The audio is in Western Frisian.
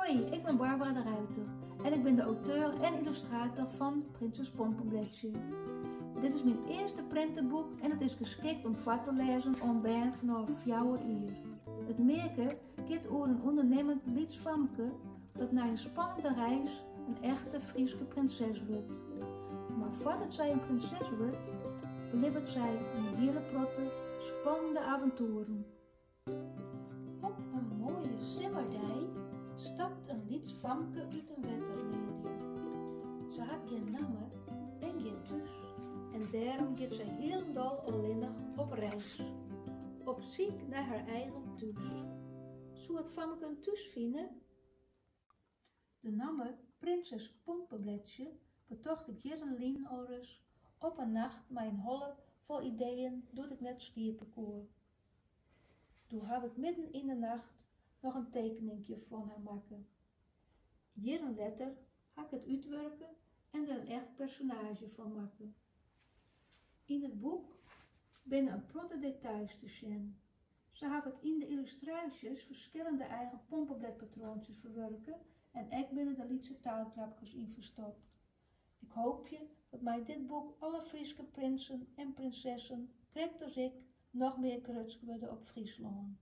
Hoi, ik ben Barbara de Ruiter en ik ben de auteur en illustrator fan Prinses Pompeblêdsje. Dit is myn earste printenboek en it is geskikt om foar te lêzen oan bern fanôf 4 jier. It mearke giet oer in ûndernimmend lyts famke dat nei in spannende reis in echte Fryske prinses wurdt. Mar foardat sy in prinses wurdt, belibbet sy in hiele protte spannende aventoeren. Op in moaie simmerdei stapt in lyts famke út in wetterleelje. Se hat gjin namme en gjin thús en dêrom giet sy hielendal allinnich op reis, op syk nei har eigen thús. Soe it famke in thús fine? De namme Prinses Pompeblêdsje betocht ik jierren lyn alris op in nacht mei in holle fol ideeën doe't ik net sliepe koe. Doe haw ik midden yn de nacht noch in tekeninkje fan har makke. Jierren letter ha ik it útwurke en der in echt personaazje fan makke. Yn it boek binne in protte details te sjen. Sa haw ik yn de yllustraasjes ferskillende eigen pompeblêdpatroantsjes ferwurke en ek binne der lytse taalgrapkes yn ferstopt. Ik hoopje dat mei dit boek alle Fryske prinsen en prinsessen, krekt as ik, noch mear grutsk wurde op Fryslân.